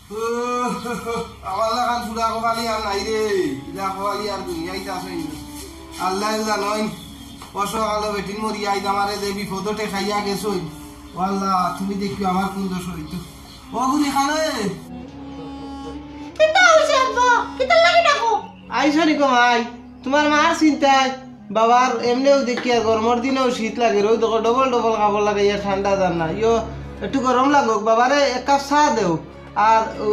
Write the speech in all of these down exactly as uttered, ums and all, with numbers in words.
উহ, আমার লাখান ফুড়া কপালি আর নাই রে, ইলা কপালি আর দুনিয়াইত আছে নি। আল্লায় জানইন, অসহায় বেটিন মরিয়া আইজ আমারে যে বিপদো ঠেকাইয়া গেছইন। ও আল্লাহ, তুমি দেখিও আমার কুন দোষ অইতো। ও বুড়ি খানে। কিতা অইছে আব্বা? কিতার লাগি ডাকো? আইছো নি গো মাই? তুমার মার চিন্তায়। বাবার এমনেও দেখিয়া গরমর দিনেও শীত লাগে, রোদ দেখো ডবল ডবল কাপড় লাগাইয়া ঠান্ডা যার না। ইয়ো, একটু গরম লাগউক, বাবারে এক কাপ চা দেও। আর ও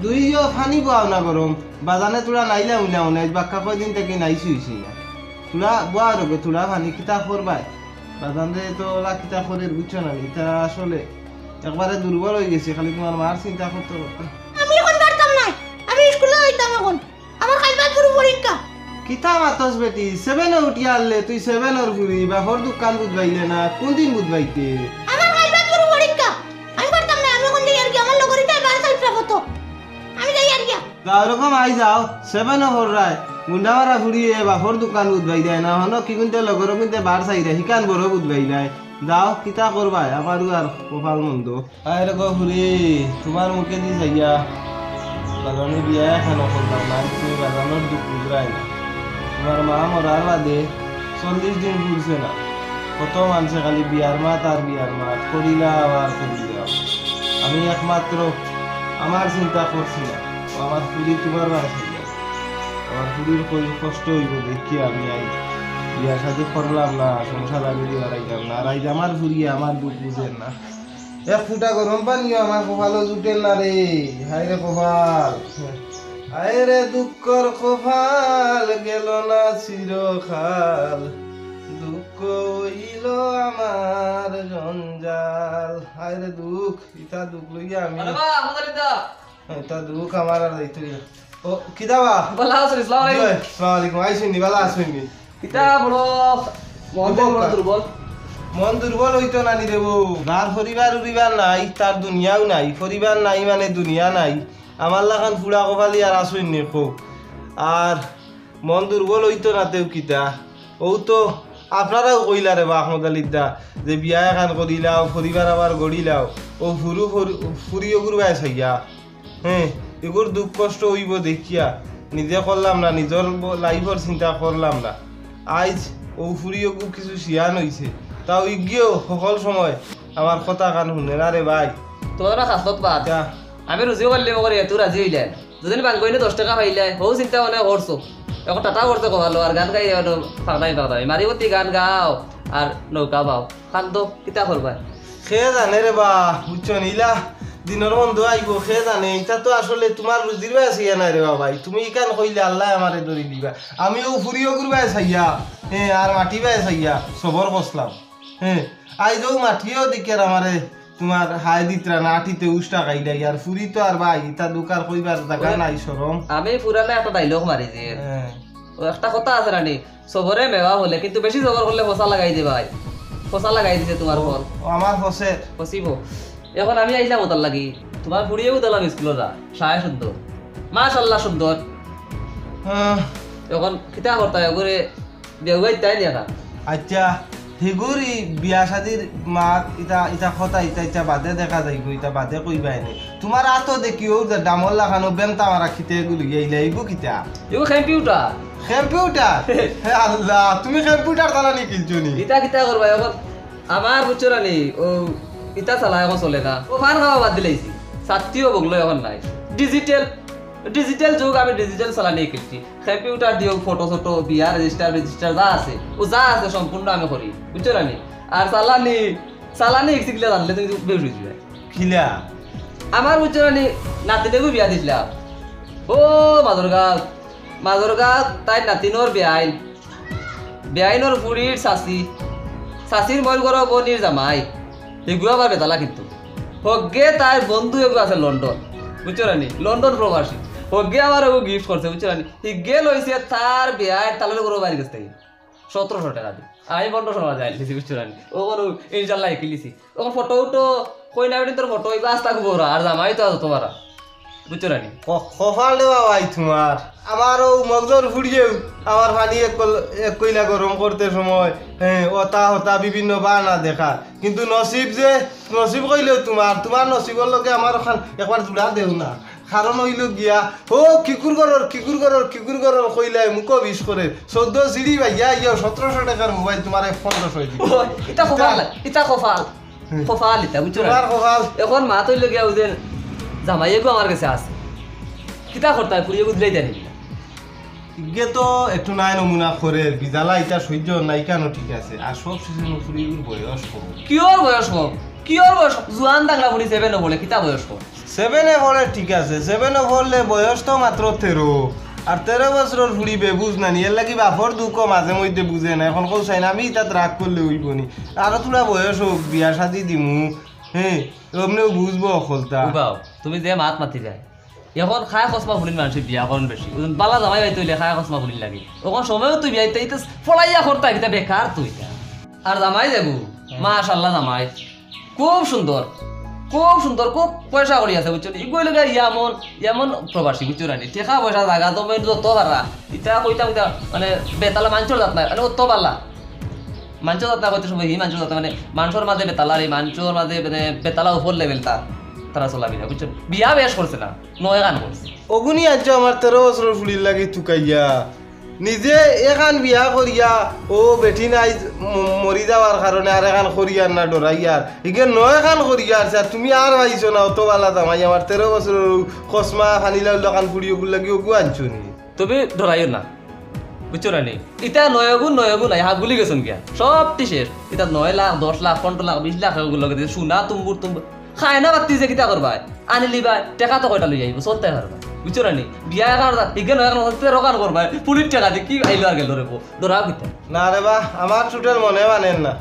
দুইও পানি বওয়াও না গরম। বাজানে থুড়া নাইলাম উইলাম না, আইজ বাক্কা কয়দিন থাকি নাইছি অইছি না। থুড়া বওয়া রোগে, থুড়া পানি কিতা করবায়? বাজানে তো ওলা কিতা করের বুঝছো না, ইতা আসলে একবারে দুর্বল অইগেছি, খালি তুমার মার চিন্তা করতে করতে। আমি অখন পারতাম নায়, আমি স্কুলো যাইতাম অখন। আমার কাইল বাদ পড়বো পরীক্ষা। কিতা মাতস বেটি, সেভেনো উঠিয়া আরলে তুই সেভেনর ফুড়ি, বাপর দুঃখখান বুঝবাইলে না, কুনদিন বুঝবাইতে? আমার কাইল বাদ পড়বো পরীক্ষা। আমি পারতাম নায়, আমি অখন যাইয়ার গিয়া, আমার লগর ইতায় বার চাইরা কত। আমি যাইয়ার গিয়া। যাও রকম আই যাও, সেভেনো পড়রায়, গুন্ডা মারা ফুড়িয়ে বাপর দুঃখখান বুঝবাইলায় না, হনো কি কুনতে লগর কুনতে বার চাইরা, হিখান বড় বুঝবাইলায়। যাও, কিতা করবায়, আমারও আর কপাল মন্দ। আরে গো ফুড়ি, তুমার মুখেদি চাইয়া বাজানে বিয়া এখানো করলাম না, তুমি বাজানর দুঃখ বুঝরায় না। তুমার মা মরার বাদে চল্লিশ দিন পুরছে না, কত মানষে খালি বিয়ার মাত আর বিয়ার মাত, করিলাও আর করিলাও। আমি একমাত্র আমার চিন্তা করছি না, ও আমার ফুড়ি তুমার বায় চাইয়া। আমার ফুড়ির কই কষ্ট অইবো দেখিয়া আমি আইজ বিয়া শাদি করলাম না, সংসার আগে দিবার আইলাম না। আর আইজ আমার ফুড়িয়ে আমার দুঃখ বুঝের না। এক ফুটা গরম পানিও আমার কপালো জুটের না রে। হায় রে কপাল, হায় রে দুঃখর কপাল, গেল না চিরকাল, দুঃখ অইল আমার জঞ্জাল। হায় রে দুঃখ, ইতা দুঃখ লইয়া আমি আরে বা, আমাদের ইতা। ইতা দুঃখ আমার আর যাইতো না। ও, কিতা বা? ভালা আছো? আসসালামু আলাইকুম। জি, আসসালামু আলাইকুম। আইছইন নি, ভালা আছইন নি? কিতা বড় মন দুর্বল, মন দুর্বল। মন দুর্বল অইতো না নি রে বউ। যার পরিবার উরিবার নাই, তার দুনিয়াও নাই। পরিবার নাই মানে দুনিয়া নাই। আমার লাখান ফুড়া কপালি আর আছইন নি কও। আর মন দুর্বল অইতো না তেউ কিতা? অউ তো আপনারাও কইলা রে বা আহমদ আলির দা, যে বিয়া এখান করিলাও, পরিবার আবার গড়িলাও। অউ ফুরু ফুরি-, ফুরি অগুর বায় চাইয়া। হ্যাঁ, এগুর দুঃখ কষ্ট অইবো দেখিয়া নিজে করলাম না, নিজর ব-, লাইফর চিন্তা করলাম না। আইজ অউ ফুড়ি অগু কিছু শিয়ান অইছে, তাও ইগিয়েও হকল সময় আমার কথা কান হুনে না রে ভাই। তোরা খাসলত বাদ। আমি রুজি করলে মগর এত রাজি অইলায়। দুদিন বাঙ্গইনে দশ টেকা পাইলায়, হউ চিন্তা মনে করছো। এখন টাটা করতে কবালো, আর গান গাই এখন ফাঁকনাই ফাঁকনাই। মারিবতি গান গাও, আর নৌকা বাও। কান্দো, কিতা করবায়? কে জানে রে বা, বুঝছো নি? ইলা দিনর মন্দ আইবো, কে জানে? ইতা তো আসলে তুমার রুজির বায় চাইয়া নায় রে বা ভাই। তুমি ইখান কইলে আল্লায় আমারে ধরি দিবা। আমি অউ ফুরি অগুর বায় চাইয়া, হ্যাঁ, আর মাটি বায় চাইয়া, সবর করছলাম। হ্যাঁ, আইজ অউ মাটিও দেখিয়ার আমারে তুমার হায় দিতরা না, আটিতে উষ্টা খাইলাই। আর ফুরি তো আর ভাই, ইতা দুঃখ আর কইবার জাগা নাই, শরম। আমি পুরানা একটা ডায়লগ মারি যে, হ্যাঁ। অউ একটা কথা আছে না নি, সবরে মেওয়া ফলে, কিন্তু বেশি সবর করলে ফসা লাগাই দিবায়। ফসা লাগাই দিছে তুমার ফল। ও, আমার ফসে। ফসিবো। এখন আমি আইলাম অতার লাগি। তুমার ফুড়িয়েও দিলাম স্কুলো যা, সায় সুন্দর। মাশাআল্লাহ সুন্দর। আহ। এখন কিতা করতায়, অগুরে বিয়া উবাইতায় নি একা। আচ্ছা, হিগুর ই বিয়া শাদির মাত, ইতা, ইতা কথা, ইতা, ইতা বাদে দেখা যাইবো, ইতা বাদে কইবায় নি। তুমার আতো দেখি অউ যে ডামর লাখান বেন্তা মারা খিতে এগু লইয়া আইলা, ইগু কিতা? ইগু কম্পিউটার। কম্পিউটার? হে আল্লাহ, তুমি কম্পিউটার চালানি কিনছো নি? ইতা কিতা করবায় এখন? আমার বুঝছো না নি, অউ ইতা চালা এখন চলে না। অউ পান খাওয়া বাদ দিলাইছি। ছাত্তিও বগলো এখন নাই। ডিজিটাল, ডিজিটাল যুগ, আমি ডিজিটাল চালানি কিনছি। কম্পিউটার দিয়াও ফটো-সটো, বিয়া রেজিস্টার, রেজিস্টার যা আছে, অউ যা আছে সম্পূর্ণ আমি করি। বুঝছো না নি? আর চালানি, চালানি হিকছি কিলা জানলে তুমি বেহুশ অইযিবায়। কিলা? আমার বুঝছো না নি, নাতিনগু বিয়া দিছলাম। অউ মাজরগাঁও, মাজরগাঁও তাইর নাতিনর বেয়াইন। বেয়াইনর ফুড়ির চাচি, চাচির মইর ঘরর বইনর জামাই, হিগু আবার বেতালা কিন্তু। হগ্গে তাইর বন্ধু এগু আছে লন্ডন, বুঝছো না নি? লন্ডন প্রবাসী। হগ্গে আমার এগু গিফট করছে, বুঝছো না নি? হিগে লইছে তার বেয়াইর তালর ঘরর বাইর গেছ থাকি সতেরোশো টেকা দি। আমি পনেরোশো টেকা দি আইলিছি, বুঝছো না নি? অউ ইনশাল্লাহ হিকিলিছি। অখন ফটো উটো, কইনা বেটিন্তর ফটো অইবা আস্তা গোবরা, আর জামাই তো আছে তুমারা। বুঝছো না নি? ক-, কপাল রে বাবাই তুমার। আমার অউ মগজর ফুড়িয়েও আমার পানি এক কল-, এক কইলা গরম করতে সময়, হ্যাঁ, অতা হতা বিভিন্ন বাহানা দেখার। কিন্তু নসিব যে, নসিব কইলেও তুমার, তুমার নসিবর লগে আমার অখান একবার জুড়া দেও না। কারণ অইলো গিয়া, ও কিকুর ঘরর, কিকুর ঘরর, কিকুর ঘরর কইলায় মুখো বিষ করে। চৌদ্দ সিঁড়ি বাইয়া আইয়াও সতরোশো টেকার মোবাইল তুমারে পনরোশো দিবো। ও, ইতা কপাল, ইতা কপাল। হুম। কপাল ইতা, বুঝছো না? তুমার কপাল। অখন মাত অইলো গিয়া অউ যে জামাই এগু আমার গেছে আছে। কিতা করতায়, ফুড়ি এগু দিলাই দেয় নি? ইগে তো একটু নাই নমুনা করের, বিজালা ইতা সইজ্য অর না, ইখানও ঠিক আছে। আর সব শেষে ফুড়ি এগুর বয়স কম। কিওর বয়স কম? কিওর বয়স কম? জুয়ান দাংলা ফুড়ি seven-ও পড়ে, কিতা বয়স কম? Seven-এ পড়ে ঠিক আছে, seven-ও পড়লে বয়স তো মাত্র তেরো। আর তেরো বছরর ফুড়ি বেবুঝ নানি, এর লাগি বাপর দুঃখ মাঝে মধ্যে বুঝে না। অখন কও চাইন আমি ইতাত রাগ করলে অইবো নি? আরো থুড়া বয়স অউক, বিয়া শাদি দিমু, হ্যাঁ, অমনেও বুঝবো অকলতা। উবাও, তুমি যে মাত মাতি যায়। অখন খায় খসমা ফুড়িন মানষে বিয়া করইন বেশি। অউ বালা জামাই পাইতে অইলে খায় খসমা ফুড়িন লাগে। অখন সময়ও তুই বিয়া ইতা, ইতা ফড়াইয়া করতা, ইতা বেকার তুই ইতা। আর জামাই যাইবো, হ্যাঁ। মাশাআল্লাহ জামাই। খুব সুন্দর, খুব সুন্দর, খুব পয়সা কড়ি আছে, বুঝছো নি? ইগু অইলো গিয়া ইয়ামন, ইয়ামন প্রবাসী, বুঝছো না নি? টেকা পয়সা জাগা জমিন যত পারা, ইতা কইতাম ইতা, মানে, বেতালা মানষর জাত নায়, মানে, অত বালা। মানষর জাত নায় কইতে সময়, হি মানষর জাত নায়, মানে, মানষর মাঝে বেতালা রে, মানষর মাঝে, মানে, বেতালা উপর level তা, তারা চলাফিরা, বুঝছো? বিয়া বেশ করছে না, নয় খান করছে। অগুনি আনছো আমার তেরো বছরর ফুড়ির লাগি তুকাইয়া। নিজে এখান বিয়া করিয়া, অউ বেটি নাই ম-, মরি যাওয়ার কারণে আর এখান করিয়ার না ডরাইয়ার। ইগে নয় খান করিয়ার, আর তুমি আর পাইছো না, অত বালা জামাই আমার তেরো বছরর খসমা, খানিলা উল্লা খান ফুড়ি অগুর লাগি অগু আনছো নি। তুমি ডরাইও না, বুঝছো না নি? ইতা নয় অগু, নয় অগু নাই, হাগুলি গেছইন গিয়া। সবটি শেষ। ইতা নয় লাখ, দশ লাখ, পনরো লাখ, বিশ লাখ অগুর লগে দিয়া সোনা তুম্বুর তুম্বুর। খায় না বাত্তি যে কিতা করবায়? আনিলিবায়, টেকা তো কয়টা লইয়া আইবো, চলতে পারবায়। বুঝছো না নি? বিয়া এখন ইগে নয়, এখন হচ্ছে রোগান করবায়। ফুড়ির টেকা দি কি আইলো আর গেলো রে বউ? ডরাও কিতা? না রে বা, আমার চুটের মনে মানের না।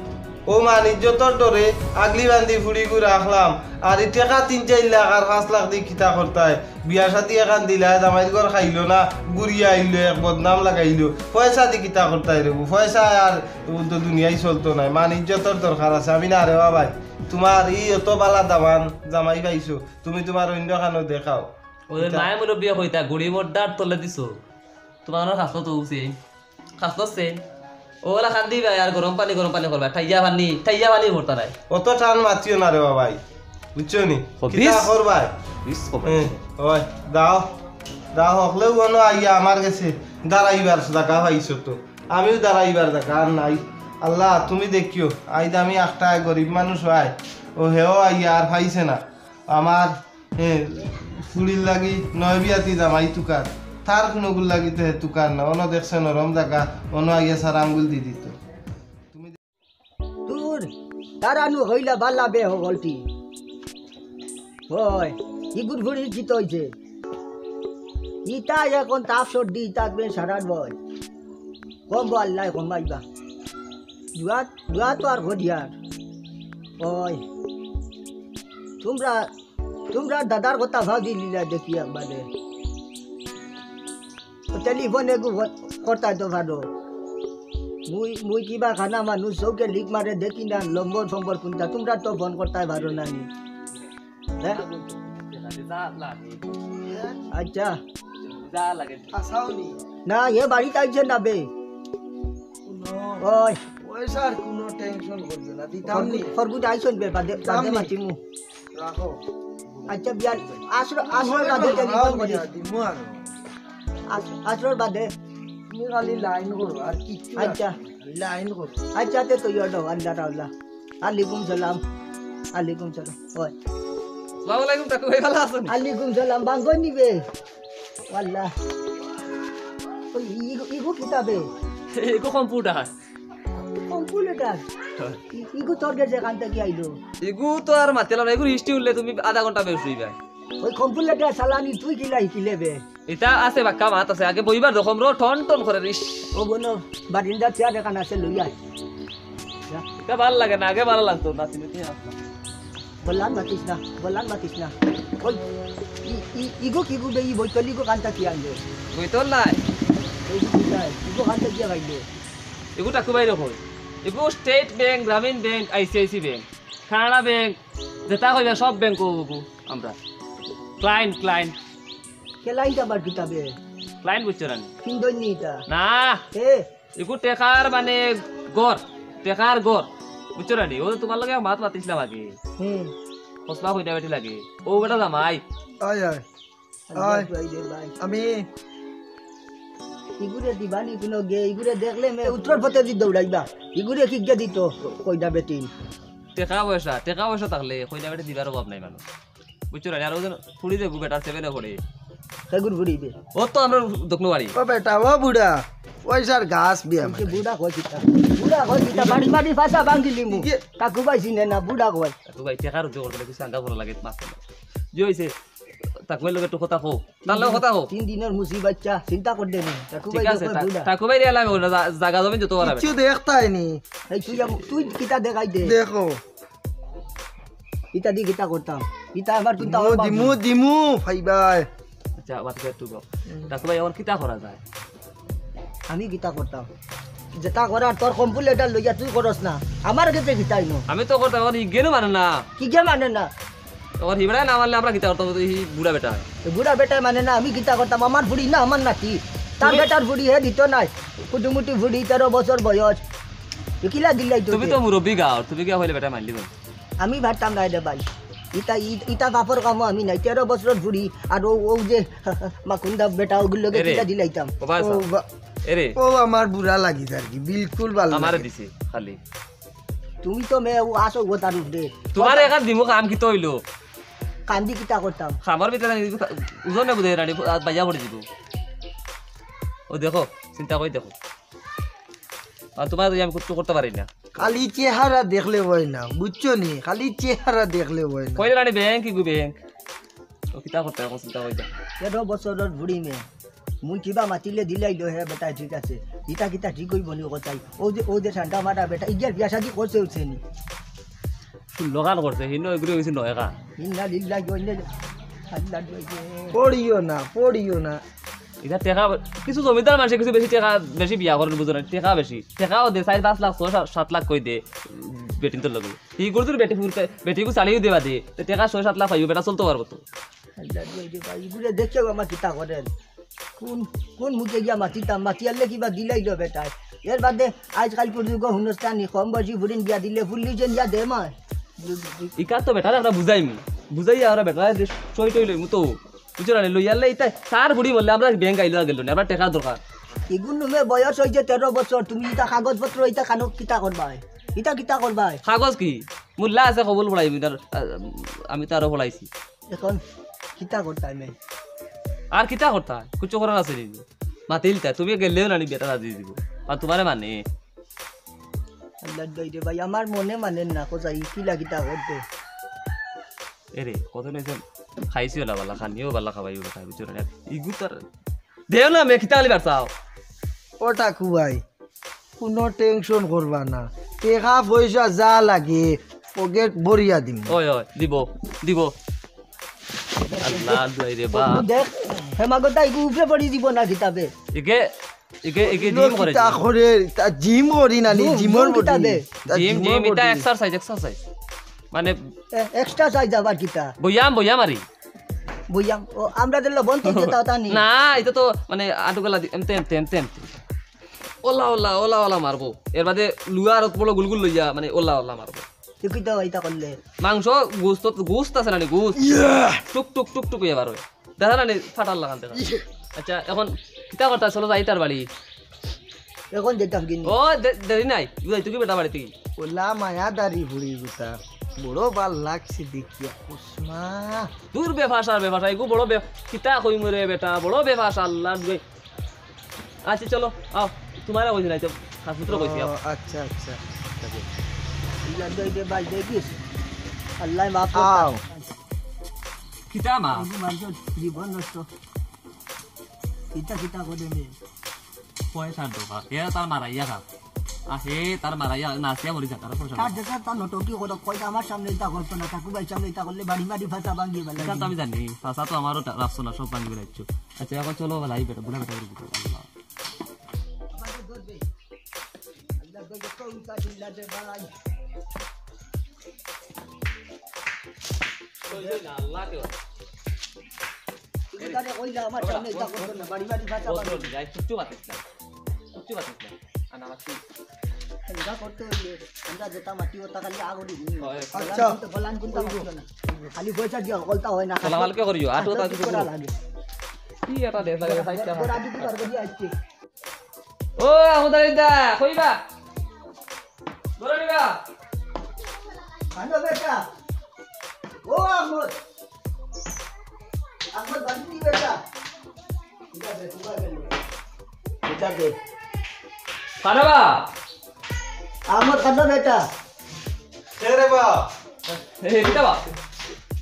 অউ মান ইজ্জতর ডরে আগলি বান্ধি ফুড়িগু রাখলাম। আর ই টেকা তিন চাইর লাখ আর পাঁচ লাখ দি কিতা করতায়? বিয়া শাদি এখান দিলায়, জামাইর ঘর খাইলো না, ঘুরিয়া আইলো, এক বদনাম লাগাইলো। পয়সা দি কিতা করতায় রে বউ? পয়সা আর অউ তো দুনিয়ায় চলতো নায়। মান ইজ্জতর দরকার আছে, আমি না রে বাবাই। তুমার ই অত বালা দামান জামাই পাইছো, তুমি তুমার অইন্য খানো দেখাও। অউ যে ইতা- মায়ে মুরব্বিয়ে কইতা, গুড়ি মোর ডার তলে দিছো। তুমার খাসলো তো উসে। খাসলো সে। অলা খান দিবায় আর গরম পানি, গরম পানি করবায়। ঠাইয়া পানি, ঠাইয়া পানি ভরতা নাই। অত টান মাতিও না রে বাবাই। বুঝছো নি? হবিস। কিতা করবায়? হবিস করবায়। হ্যাঁ, অয়, দাও। দাও, হকলেউ অনো আইয়া আমার গেছে দাঁড়াইবার জাগা পাইছো তো। আমিও দাঁড়াইবার জাগা আর নাই। আল্লাহ, তুমি দেখিও, আইজ আমি একটা গরিব মানুষ অই, অউ হেও আইয়া আর পাইছে না। আমার, এ, ফুড়ির লাগি নয় বিয়াতি জামাই তুকার, তার কুনুগুর লাগি তো হে তুকার না। অনো দেখছে নরম জাগা, অনো আইয়া সারা আঙ্গুল দি দিত। তুমি দূর, তারানু হইলা বালা বে হগলটি। অয়, ইগুর ফুড়ির কিতা অইছে? ইতা এখন তাপ সর্দি, ইতা বে সারার বয়। কমবো আল্লায় কমাইবা। দোয়া, দোয়া তো আর করিয়ার। অয়, তুমরা, তুমরার দাদার কথা ভাবি লিলা দেখি একবারে। তো টেলিফোন এগু ফো-, করতায় তো পারো। মুই, মুই কিবা কানা মানুষ, চউখে লিক মারে দেখি না, নম্বর ফম্বর কুনটা, তুমরা তো ফোন করতায় পারো না নি। হ্যাঁ? আচ্ছা। না, এ বাড়িত আইছে না বে। অয়। পয়সার কুনু টেনশন করবে না, দিতাম নি। ফরগুদ আইছইন বে, বাদে, বাদে মাতিমু। রাখো। আচ্ছা, বিয়ান, আসর, আসর বাদে টেলিফোন করি। দিমু আর। আস-, আসর বাদে। তুমি খালি লাইন করো, আর কিচ্ছু না। আচ্ছা। লাইন করো। আচ্ছা, তে তো ইয়ো দাও, আল্লাহ তাআলা। আলাইকুম সালাম। আলাইকুম সালাম। অয়। আসসালামু আলাইকুম, কাকু ভাই, ভালা আছইন? আলাইকুম সালাম, বাঙ্গন নিবে। আল্লাহ। ওই, ইগু, ইগু কিতা বে? ইগু কম্পিউটার। কম্পিউটার? হ্যাঁ। ই-, ইগু তোর গেছে কান থাকি আইলো? ইগু তো আর মাতিলাম না, ইগুর history হুনলে তুমি আধা ঘন্টা বেহুশ অইবায়। ওই কম্পিউটার চালানি তুই কিলা হিকিলে বে? ইতা আছে, বাক্কা মাত আছে। আগে বইবার রকম রো, টন টন করের, ইশ। ও বোনো, বারিন্দা চেয়ার এখান আছে, লই আয়। ইতা ভালা লাগে না, আগে ভালা লাগতো না, তুমি কি আসলা? বললাম মাতিস না, বললাম মাতিস না। ওই, ই, ই, ইগো কিগু বে, ই বইতল ইগো কান থাকি আনবে? বইতল নাই। এই যে কি যায়, ইগো কান থাকি আইলো? ইগু টাকু বাইরে কই? ইগু স্টেট ব্যাংক, গ্রামীণ ব্যাংক, আইসিআইসি ব্যাংক, কানাড়া ব্যাংক, যেটা কইবা সব ব্যাংক অগু আমরা। Client, client. কে লাইন যাবার কিতাবে? লাইন বুঝছো না নি? কিন দইনি ইটা? না। এ? ইগু টেকার মানে ঘর, টেকার ঘর। বুঝছো না নি? ও তুমার লগে মাত মাতিছিলাম আগে। হুম। কসমা কইনা বেটি লাগে। ও বেটা জামাই। আয়, আয়। আয়। আয়। আয় রে ভাই। আমি ইগুরে দিবা নি কুনু গে, ইগুরে দেখলে মে উত্তর পথে দি দৌড়াইবা। ইগুরে কিগে দিত কইনা বেটি? টেকা পয়সা, টেকা পয়সা থাকলে কইনা বেটি দিবার অভাব নাই মানুষ। বুঝছো না? আর ও যেন ফুড়ি দেখু বেটার সেভেনে পড়ে। সেগুর ফুড়ি দে। ও তো আমরা দক্ষিণ বাড়ি। ও বেটা, ও বুড়া। ওই সার গাছ বিয়া ওই যে মানে। বুড়া কয় কিতা? বুড়া কয় কিতা? বাড়ি বাড়ি ফাঁসা ভাঙি লিমু। ইয়ে। কাকু ভাই চিনে না, বুড়া কয়। তো ভাই, টেকার জোর করে কিছু আঙ্গা ভরা লাগে, মাছ না। যে হইছে, তাকু ভাইর লগে একটু কথা কও। তার লগে কথা কও। তিন দিনের মুসি বাচ্চা, চিন্তা করতে নেই। কাকু ঠিক ভাই আছে, দেখো তা-, বুড়া। তাকু ভাই রে, এলাম ওরা জা-, জাগা জমিন যত পারা কিছু বেটা। দেখতাই নি। এই তুই আম-, তুই কিতা দেখাই দে। দেখো। ইতা দি কিতা করতাম? ইতা আবার তুই দিমু, তাও দিমু, পাবি। দিমু, ভাই ভাই। আচ্ছা, আবার কিতা তুই কও। হুম। ডাক্তার ভাই, এখন কিতা করা যায়? আমি কিতা করতাম? যেটা করার তোর কম্পিউটার লইয়া তুই করস না। আমার কাছে কিতাই নো। আমি তো করতাম, এখন ইজ্ঞানও মানে না। কিগে মানে না? এখন হিবড়া না মানলে আমরা কিতা করতাম? এই বুড়া বেটা। এই বুড়া বেটায় মানে না, আমি কিতা করতাম? আমার ফুড়ি না, আমার নাতি। তার তুমি বেটার ফুড়ি হে দিত নাই। কুটুমুটি ফুড়ি, তেরো বছর বয়স। এ কিলা দিলাই তো তুমি তে? তো মুরব্বি গাঁওর, তুমি কিয়া কইলে বেটা মানলি বল? আমি পারতাম না রে ভাই। ইতা, ই-, ইতা বাপর কামো আমি নাই। তেরো বছরর ফুড়ি, আর ও, ও যে মাকুন্দা বেটা, ওগুর লগে এরে, কিলা দিলাইতাম। ও ভাই ও সাহেব। বা-, এরে। ও আমার বুড়া লাগি যার কি, বিলকুল ভালো আমারে লাগে। দিছে খালি। তুমি তো মে ও আসো গো তার উপরে। তোমারে এখান দিমু কাম কিতা অইলো? কাম দি কিতা করতাম? কামর ভিতরে জানি ওজনে বুঝে রানি, আ, বাইয়া পড়ে দিব। ও দেখো, চিন্তা করি দেখো। আর তোমার আমি কিচ্ছু করতে পারি না। খালি চেহারা দেখলে হয় না, বুঝছো নি? খালি চেহারা দেখলে হয় না। কইলে রানি ব্যাংক কি গো ব্যাংক? ও কিতা করতে এখন চিন্তা করি দেখো। তেরো বছরর বুড়ি মেয়ে। মুই কিবা মাতিলে দিলাইলো হে বেটায়, ঠিক আছে। ইতা কিতা ঠিক অইবো নি কথাই? ও যে, ও যে ঠান্ডা মারা বেটা, ইগিয়ার বিয়া শাদি করছে উঠছে নি? ষোলো খান করছে, হিনো এগুলো কিছু নয় খান। ইন্না লিল্লাহি ওয়া ইন্না ইলাইহি রাজিউন। পড়িও না, পড়িও না। ইতা টেকা, কিছু জমিদার মানষে কিছু বেশি টেকা, বেশি বিয়া করের, বুঝো না, টেকা বেশি। টেকাও দে, চাইর পাঁচ লাখ, ছয় সাত, সাত লাখ কই দে, বেটিন্তর লগে। ই করতুর বেটি ফুরতে, বেটিগু চালিয়েও দেবা দে, তে টেকা ছয় সাত লাখ পাইও, বেটা চলতো পারবো তো। আল্লাহ গো, এই যে ভাই, ইগুরে দেখে আমার কিতা করের। কোন, কোন মুখে গিয়া মাতিতাম, মাতিয়ালে কিবা দিলাইলো বেটায়। এর বাদে আজকাল পর্যন্ত হুনস্তানি, কম বয়সী ফুরিন বিয়া দিলে ফুল্লি যেন ইয়া দে মায়। ইকার তো বেটারে আমরা বুঝাইমু, বুঝাইয়া আমরা বেটারে সই টই লইমু তো। বুঝছো না, লইয়ালে ইতা তার বুড়ি বললে আমরা ব্যাংক আইলো গেল না, আমরা টেকা দরকার। ইগুর নুমে বয়স অইছে তেরো বছর, তুমি ইতা কাগজপত্র ইতা কানো কিতা করবায়? ইতা কিতা করবায়? কাগজ কি? মোল্লা আছে কবুল পড়াইবি তার, আ, আমি তো আরো পড়াইছি। এখন কিতা করতাম আমি? আর কিতা করতা? কুচ্ছু করার আছে নি? মাতিলতা, তুমি গেলেও না নি বেটা রাজি দিব। আর তোমারে মানে? আল্লাহ দই রে ভাই, আমার মনে মানে না, কোথায় কিলা কিতা করতে? এরে, কত নিয়েছেন? খাইছি ওলা বালা, খানিও বালা খাবাই ওলা খাই, বুঝছো না? ইগু তার দেও না, মে কিতা আলি বাড়তাও। ও টাকু ভাই, কোনো টেনশন করবা না, টেকা পয়সা যা লাগে পকেট ভরিয়া দিমু। ওই, ওই, দিব, দিব। আল্লাহ দই রে বা। ও দেখ, হেমাগতা ইগু উপরে পড়ি দিব না কিতাবে। ইগে, ইগে, ইগে ইগু জিম করে কিতা জিম। করে, তা জিম করি না নি, জিম, জিমর জিম বডি। কিতাবে। তা জিম, জিমর জিম, ইটা বডি। Exercise, exercise. মানে এ, এক্সট্রা সাইজ আবার কিতা? বইয়াম, বইয়াম আরি। বইয়াম, ও, আমরা দিলে বন্ধ হইতে তাও তা নি। না, এটা তো মানে আটুকালা দি-, এমতে, এমতে, এমতে, এমতে। ওলা, ওলা, ওলা, ওলা মারবো। এর বাদে লুয়া আর বড় গুলগুল লইয়া, মানে ওলা, ওলা মারবো। তুই কি তো এটা করলে? মাংস, গোস্ত, গোস্ত আছে না নি, গোস্ত? ইয়া! টুক, টুক, টুক, টুক হইয়া বার হয়। দেখা না নি, ফাটার লাগান দেখা। ইয়া! আচ্ছা, এখন কিতা করতা? চলো যাই তার বাড়ি। এখন যেতাম কিনি। ও, দে-, দেরি নাই। বুঝাই, তুই কি বেটা বাড়ি তুই? ওলা মায়াদারি বুড়ি গুতা। বড় বাল লাগছে দেখিয়া। উসমা। দূর বেফাস আর বেফাস, এগু বড় বে-, কিতা কইমু রে বেটা, বড় বেফাস আল্লাহ রে। আচ্ছা, চলো, আও, তোমার কইছি নাই তো, খাসপুত্র কইছি, আও। ও, আচ্ছা, আচ্ছা। আল্লাহ দই দে ভাই, দেখিস। আল্লাহ মাফ করতা। আও। কিতা মা? এগু মানুষের জীবন নষ্ট। কিতা কিতা করে রে? পয়সার দরকার। এ তার মারাইয়া খা। আ, হে তার মারাইয়া নাচিয়া মরি যা, তার পয়সা তার নাই। দেশে তার নটকি করে কই আমার সামনে ইতা করতো না, ঠাকুর ভাই সামনে ইতা করলে বাড়ি বাড়ি ফাঁসা ভাঙিয়ে বেলা এটা তো আমি জানি, ফাঁসা তো আমারও টা-, রাখছো না, সব ভাঙিয়ে বেলাইছো। আচ্ছা, এখন চলো, ভাই, বেটা, বুড়া বেটা করে বুঝো, আল্লাহ। আল্লাহ, আল্লাহ, আল্লাহ। আরে, ওই যে আমার সামনে এটা করতো না, বাড়ি বাড়ি ভাষা বল, বাড়ি। বল, যাই, কিচ্ছু মাতিস না। কিচ্ছু মাতিস না। আর না মাতিস। এটা করতে হইলে আমরা যেটা মাটি, ওটা খালি আগুন দিয়ে দিই। হয়, হয়। আচ্ছা। বলান কোনটা মাতিও না। খালি পয়সা দিয়ে হকলতা হয় না। চলামালকে করিও, আর তো আর তা কিছু করা লাগে। কি এটা দেশ লাগে, সাইডটা গোড়া দিতে পারবো দিয়ে আজকে। ও, আহমদ আলী দা, কইবা? ধরে নিবা? হ্যালো বেটা। ও আহমদ। আহমদ বাড়িত নি বেটা? ঠিক আছে, তোমার গেল। ঠিক আছে। কারা বা? আহমদ কারা বেটা? কে রে বা? এ, কিতা বা?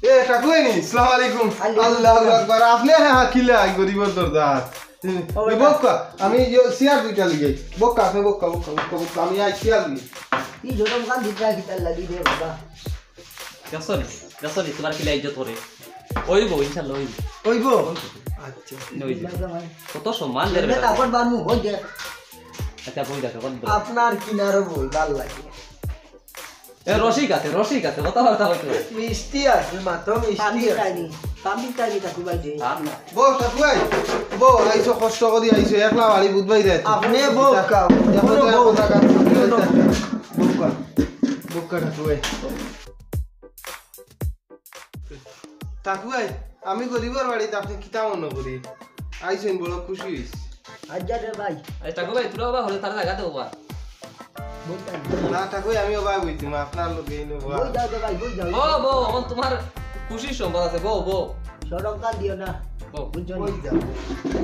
এ, টাকু আইনি, সালাম আলাইকুম। আলাইকুম আল্লাহু সালাম। আকবার। আপনি হ্যাঁ, হ্যাঁ, কিলা, এই গরিবর দরদা। হুম, ও এ, বেটা। বউক্কা, আমি ইয়ো, চেয়ার দুইটা লিগে। বউক্কা, আপনি বউক্কা, বউক্কা, বউক্কা, বউক্কা, আমি আই চেয়ার লিগে। কি জরম কান দিতে কিতার লাগি রে বাবা? দেখছো নি? দেখছো নি? তোমার কিলা ইজ্জত করে। ওইব, ইনশাআল্লাহ ওইব। ওইব? আচ্ছা। ওই যে। কত সম্মান দেয় এমনি বেটা। কাপড় বানু, ওই যে। আচ্ছা, বই দেখো, কোন বই? আপনার কিনারও বই, ভালো লাগে। এ, রসিক আছে, রসিক আছে, কথাবার্তা হইতে হয়। মিষ্টি আছে, মাত্র মিষ্টি পানি আছে। চাইনি, পানি চাইনি, কাকু ভাই যে। আর না। বউ, কাকু ভাই, বউ, আইছো, কষ্ট করি আইছো, একলা বাড়ি বুধবাই দেয়। আপনি বউ, কাকু, দেখো বউ, তো বউ, এখন কথা কাকু, বউ, বউ, কাকু ভাই। কাকু ভাই, আমি গরিবর বাড়িত আপনি কিতা মনে করি? আইছেন, বড় খুশি হইছি। আচ্ছা রে ভাই। আচ্ছা, কাকু ভাই, তোরা বাবা হলে তারা জায়গা দেবো বা। বলতাম। না, কাকু ভাই, আমি বাবা বইছি, আপনার লোকে এই নেবো। বই যাও রে ভাই, বই যাও। বউ, বউ, এখন তোমার খুশির সম্ভব আছে, বউ, বউ। সরম কান দিও না। বউ। বুঝছো নি? বই যাও।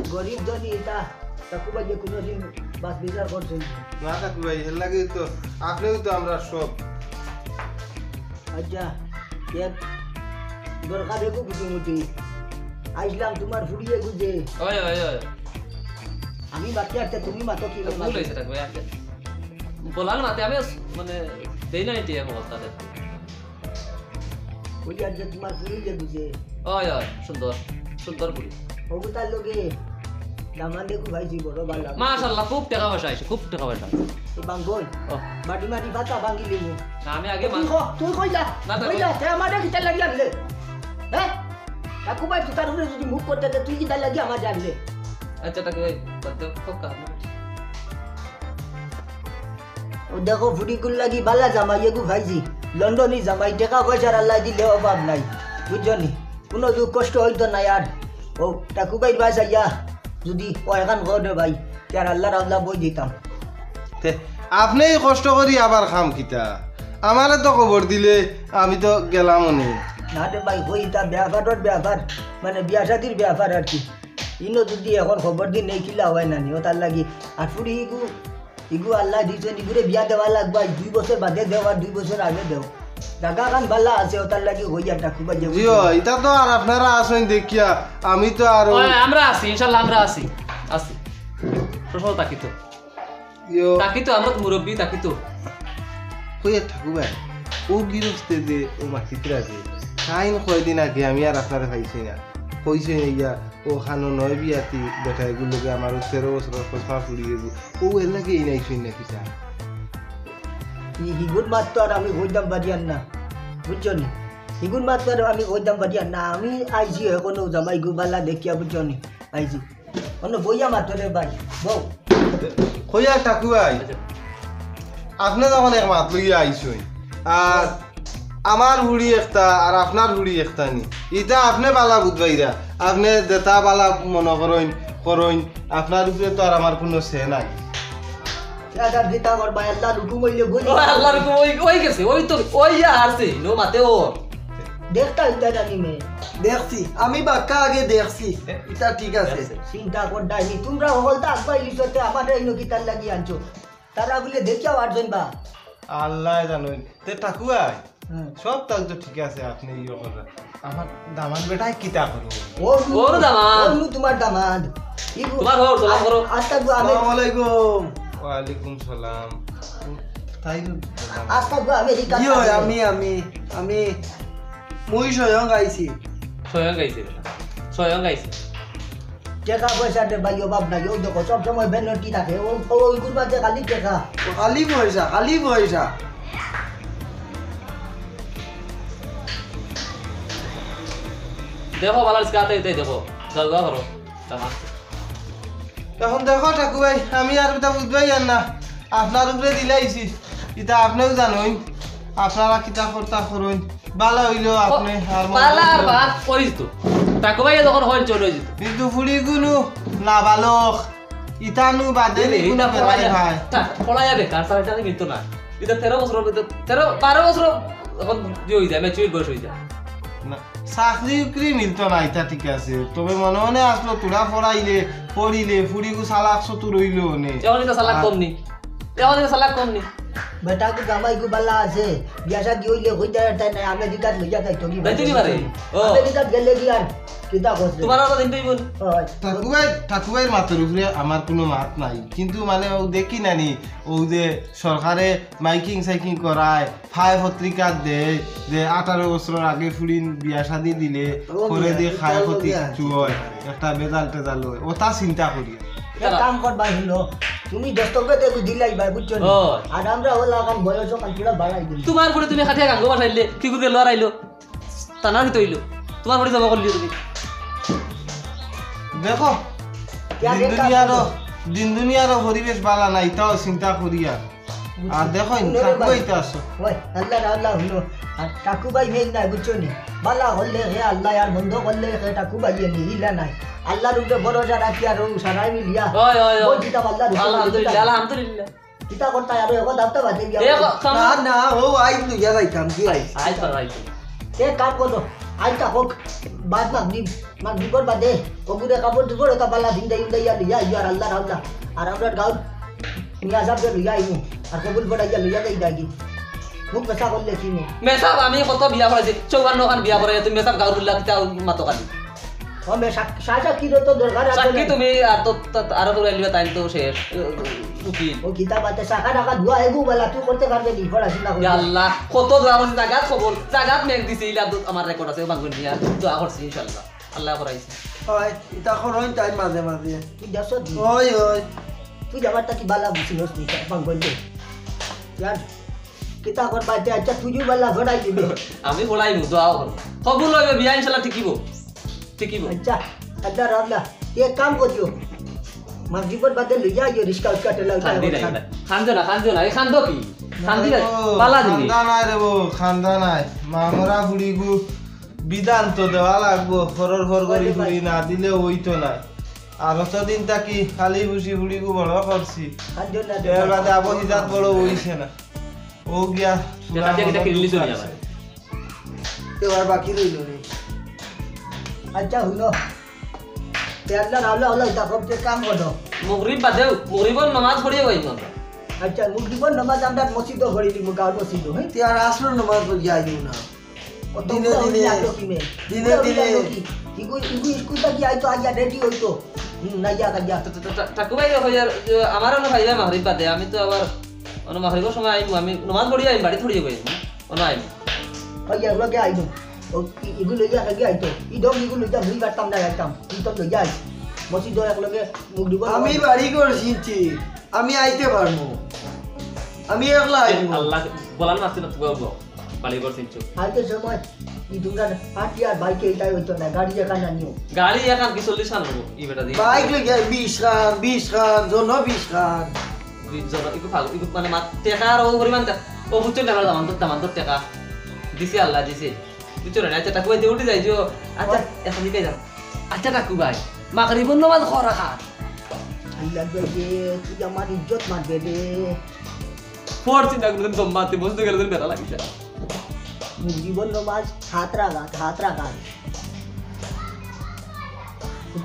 গরিব ধনী এটা, কাকু ভাই যে কোনোদিন বাস বিচার করছেন। না, কাকু ভাই, এর লাগেই তো, আপনিও তো আমরা সব। আচ্ছা, এক দরকার দেখো কিছু মতি। আইসলাম তোমার ফুড়িয়ে গুজে। ওই, ওই, ওই। আমি বাকি আছে, তুমি মাতো কি তো ভুল মাতো? হয়েছে, কাকু ভাই, আচ্ছা। বলার মাতে আমি মানে দেই না এটি এখন কথা দেখো। ওই আর যে তোমার ফুড়িয়ে গুজে। ওই, ওই, সুন্দর, সুন্দর ফুড়ি। ওগুতার লগে দামান দেখো ভাই, জি বড় ভালো লাগে। মাশাআল্লাহ, খুব টাকা পয়সা আইছে, খুব টাকা পয়সা আইছে। এই বাঙ্গল। ও। মাটি মাটি ভাতা ভাঙ্গি লিমু। না, আমি আগে তুই মান- ক-, তুই কই যা? না, না, কই যা? তুই আমারে কিতা লাগি আনলে? হ্যাঁ? কাকু ভাই, তুই তার উপরে যদি মুখ করতে দে, তুই কিতা লাগি আমার জানলে? আচ্ছা, কাকু ভাই, বাদ দাও, খুব কাজ না। ও দেখো, ফুড়িগুর লাগি বালা জামাই এগু ভাইজি। লন্ডনি জামাই, টাকা পয়সার আল্লাহ দিলে অভাব নাই। বুঝছো নি? কোনো দুঃখ কষ্ট হইতো না আর। ও, কাকু ভাইর বাস আইয়া যদি ও এখান ঘরে ভাই, তে আর আল্লাহর আল্লাহ বই দিতাম। তে, আপনেই কষ্ট করি আবার খাম কিতা? আমারে তো খবর দিলে আমি তো গেলাম অনে। না রে ভাই, ওই ইতা ব্যাপারর ব্যাপার, মানে বিয়া শাদির ব্যাপার আর কি। ইনো যদি এখন খবর দিন নেই কিলা হয় না নি, ও তার লাগি। আর ফুড়ি ইগু, ইগু আল্লাহ দিছইন, ইগুরে বিয়া দেওয়া লাগবা, দুই বছর বাদে দেও আর দুই বছর আগে দেও। জাগা খান বালা আছে, ও তার লাগি হইয়া ডাকু বাজে। জি অয়, ইতা তো আর আপনারা আছইন দেখিয়া, আমি তো আর ওই, আমরা আছি, ইনশাআল্লাহ আমরা আছি, আছি। সবসময় থাকি তো। ইয়ো। থাকি তো, আমরা তো মুরব্বি, থাকি তো। কই আর থাকু ভাই, ও গিরস্তে যে, ও মাতিত্রা যে, তাইন কয়দিন আগে আমি আর আপনারে পাইছি না। কইছে ইয়া, ও খানো নয় বিয়াতি বেটা এগুর লগে আমার ও তেরো বছরর কসমা ফুড়ি গেছে। ও এর লাগি এই নাই শুন না কিতা। ই হিগুর মাত তো আর আমি কইতাম পারিয়ার না, বুঝছো নি? হিগুর মাত তো আর আমি কইতাম পারিয়ার না। আমি আইছি এখনো জামাই গু বালা দেখিয়া, বুঝছো নি? আইছি। অন্য বইয়া মাত রে ভাই, বউ। কইয়া থাকু ভাই। আপনে যখন এক মাত লইয়া আইছইন, আর আমার হুড়ি একটা আর আপনার হুড়ি একটা নি, ইটা আপনে বালা বুঝবাইরা। আপনে যেটা বালা মনে করইন, করইন, আপনার উপরে তো আর আমার কোনো সে নাই। এটা কিতা করবা, আল্লাহর হুকুম হইলে বলি। ও আল্লাহর হুকুম ওই, ওই গেছে, ওই তো, ওই ইয়া হারছে, নো মাতে ও। দেখতা ইটা জানি মে। দেখছি, আমি বাক্কা আগে দেখছি, ইটা ঠিক আছে। চিন্তা কর ডাইনি, তোমরা হকলতা আগুয়াই লিছতে আমারে ইনো কিতার লাগি আনছো। তারা বুলে দেখিয়াও আটজন বা। আল্লাহ জানইন। তে টাকুয়াই, হুম। সব তাহলে তো ঠিক আছে, আপনে ইয়ে কররা। আমার দামান বেটায় কিতা করবো? ওর নু, ওর দামান। ওর নু তোমার দামান। ইগু, তোমার হোক, সালাম করো। আস্তা গু আমি আসসালামু আলাইকুম। ওয়ালাইকুম সালাম। তাই আস্তা গু আমেরিকা কি হয়? আমি, আমি, আমি, মুই স্বয়ং আইছি। স্বয়ং আইছি বেটা। স্বয়ং আইছি। টেকা পয়সা দে ভাই, অভাব নাই। ও দেখো, সব সময় বেনটি থাকে। ও, ও, ওই গুরবা যে খালি টেকা। খালি পয়সা, খালি পয়সা। দেখো, বালা রিস্কা আতে, এতে দেখো। যাও, যাও, করো। এখন দেখো ঠাকু ভাই, আমি আর ইতা বুঝবায় আর না, আপনার উপরে দিলাইছি, ইতা আপনেও জানইন, আপনারা কিতা করতা করইন, বালা অইলো আপনে আর মন্দ বালা আর অইলো। বাদ করিস তো। ঠাকু ভাই যখন হয় চলে যেত। কিন্তু ফুড়িগুনু নাবালক, ইতানু বাদে এরে, নি কোনো ইতা বেড়াই পড়াইয়া, ভাই। তা পড়াইয়া বেকার, তার এটা মিলতো না। ইতা তেরো বছর, ইতা তেরো, বারো বছর এখন যে হয়ে যায়, ম্যাচুর বয়স হয়ে যায়। না, চাকরি উকরি মিলতো না, ইতা ঠিক আছে। তবে মনে মনে আসলো, তোরা পড়াইলে, পড়িলে, ফুড়িগু চালাক চতুর হইলো নে। এখন ইতা চালাক আর কম নি। এখন ইতা চালাক কম নি। বেটা গু জামাই গু বালা আছে, বিয়া শাদি হইলে কই যায় তাই নাই, আমেরিকাত লইয়া যাইতো কি যাইতো কি পারে? ও। আমেরিকাত গেলে কি আর কিতা করছে? তোমার আরো দিন তুই বল। হয়। ঠাকুভাই, ঠাকুভাইর মাতর উপরে আমার কোনো মাত নাই, কিন্তু মানে ও দেখি নানি, ও যে সরকারে মাইকিং সাইকিং করায়, ফায় পত্রিকা দেয়, যে আঠারো বছর আগে ফুড়িন বিয়া শাদি দিলে, ও পরে মিয়া, দিয়ে খায় ইতার লগে ক্ষতি আর কিছু হয়, একটা বেজাল টেজাল হয়, ওটা চিন্তা করি। এক কাম করবা, শুনো, তুমি দস্তখত একটু দিলাই ভাই, বুঝছো নি? ও। আর আমরা ওলা এখন বয়স ওখান পুরা বাড়াই দিই। তোমার পরে তুমি খাটিয়া গাঙ্গো বাসাইলে, কি করে লড়াইলো? তানার কি তৈল? তোমার পরে জমা করলিও তুমি। দেখো, কে আগে দিন কাজ দুনিয়ারও, করো? দিন দুনিয়ারও পরিবেশ বালা নাই, তাও চিন্তা করিয়া। আর দেখো, হুনো রে ঠাকু ভাই। ভাই তো আছো। ওই, আল্লাহ রে আল্লাহ হুনো। আর ঠাকু ভাই মেঘ নাই, বুঝছো নি? বালা করলে হে আল্লাহ, আর মন্দ করলে হে ঠাকু ভাই, এ মিহিলা নাই। আল্লাহর উপরে ভরসা রাখি আর ও সারাই মিলিয়া। ওই, ওই, ওই। বই দিতাম আল্লাহর উপরে। আলহামদুলিল্লাহ, আলহামদুলিল্লাহ। কিতা করতা আর এখন দাঁতটা বাজে গিয়া। এ, ক-, কম- না, না, ও আইজ লইয়া যাইতাম, কি আইজ? আইজ তো, আইজ তো। এ কাম করো, আইজ তা হোক, বাদ মাগরিব, মাগরিবর বাদে, ওগুরে কাপড় চোপড়, ওটা বালা দিন দেই, উন্দাইয়া লইয়া, ইয়ার আল্লাহ, আল্লাহ। আর আমরা গাঁও নিয়ে যাবে লইয়া আইমু, আর কবুল পড়াইয়া লইয়া যাই দাগি। মুখ পেশা করলে কি নেই? মেসাব আমি কত বিয়া করাইছি, চৌবান্ন খান বিয়া করাই, তুমি মেসাব গাউরুল্লাহ কিতা মাতো খালি। ও মে সাক-, সাজা কি তো দরকার আছে সাক্ষী না? তুমি আর তো, তো, আরো তো রেলওয়ে টাইম তো শেষ, উ-, উকিল। ও কিতা বাতে শাখা টাকা ধোয়া এগু বলা, তুই করতে পারবে নি, পড়াশোনা করতে? ইয়া আল্লাহ, কত দোয়া করছি, জাগাত খবর, জাগাত মেঘ দিছে, ইলা তো আমার রেকর্ড আছে, বাঙ্গুন দিয়া দোয়া করছি ইনশাআল্লাহ। আল্লাহ করাইছে। হয়, ইতা করইন তাই মাঝে মাঝে। তুই দেখছ নি? ওই, ওই। তুই যাবার তা কি বালা বুঝছিস নি, বাঙ্গুন দে। ইয়ার, কিতা কর বাদে, আচ্ছা, তুইও বালা ঘোড়াই দিবি। আমি ঘোড়াই নু, দোয়া করো। কবুল হইবে, বিয়া ইনশাআল্লাহ টিকিব। টিকিব। আচ্ছা, আল্লাহ রাবলা, তুই এক কাম করিও। মাগরিবর বাদে লইয়া আইও রিস্কা উস্কা ঠেলা উঠা খান্দি নাই, খান। না। খান্দো না, খান্দো না, এই খান্দো কি? খান্দি না, নাই, ও, বালা দিবি। খান্দা নাই রে বউ, খান্দা নাই। মামরা ফুড়িগু বিধান তো দেওয়া লাগবো, হরর হর করি ওই রে ভাই। ফুড়ি না দিলে ওই তো নাই। আর অতদিন তাকি খালি বুঝি ফুড়িগু বড় করছি। খান্দো না রে এর ভাই। বাদে আবো হিজাত বড় হইছে না। ও গিয়া যেটা দিয়ে এটা কিনলি তো নিয়ে আবার। এবার বাকি রইল রে। আচ্ছা, হুনো। তে আল্লাহ, আল্লাহ, আল্লাহ, তা করতে কাম করো। মগরিব বাদেও, মগরিবর নামাজ পড়িয়ে বই আমরা। আচ্ছা, মগরিবর নামাজ আমরা মসজিদও পড়ি দিব, গাঁর মসজিদও, হ্যাঁ? তে আর আসর নামাজ পড়ি আইও না। কত দিনে উড়া উড়ি দিনে, লাগলো কি মে? দিনে উড়া উড়ি দিনে। লাগলো কি? ইগু, ইগু স্কুল থাকি আইতো, আইয়া রেডি হইতো। হুম, না ইয়া, না ইয়া। তা, তা, তা, তা, ঠাকু ভাই, ওই আর, যে, আমারও না ভাই, ভাই, মাগরিব বাদে, আমি তো আবার, মানে, মাগরিবর সময় আইমু, আমি নামাজ পড়ি আইমু, বাড়ি থুড়িয়ে বই আইমু। অনো আইন। ওই এগুলো কে আইতো? ও, ই-, ইগুলো লইয়া কে আইতো? ই ডগ ইগুলো লইয়া মুই পারতাম না আইতাম। তুই তো লইয়া আইস। মসজিদ এক লগে মুখ দিব না। আমি বাড়ি করছি, আমি আইতে পারবো। আমি একলা আইবো। আল্লাহ, বলান মারছিল তুই বাবু। বাড়ি করছি চুপ। আইতে সময় ই তোমরা পার্টি আর বাইকে এটাই হইতো না, গাড়ি এখান আনিও। গাড়ি এখান কি চল্লিশ খান হবো? ই বেটা দি। বাইক লইয়া বিশ খান, বিশ খান, জন বিশ খান। দুই জন, ইগু ফাল-, ইগু মানে মাত-, টেকা আর ও পরিমাণ টা-, ও বুঝছো না, দামান তো, দামান তো টেকা। দিছে আল্লাহ, দিছে। বুঝছো না? আচ্ছা, টাকু ভাই, উঠি যাই, যে, আচ্ছা, ওই। এখন নিতে যাও। আচ্ছা, টাকু ভাই, মাগরিবর নামাজ কয় রাকাত? আল্লাহ রে, তুই আমার ইজ্জত মারবে রে। পড়ছি না, কোনোদিন জম্মাতে, মসজিদে গেলে দিন বেড়া লাগিছে। মাগরিবর নামাজ, সাত রাকাত, সাত রাকাত।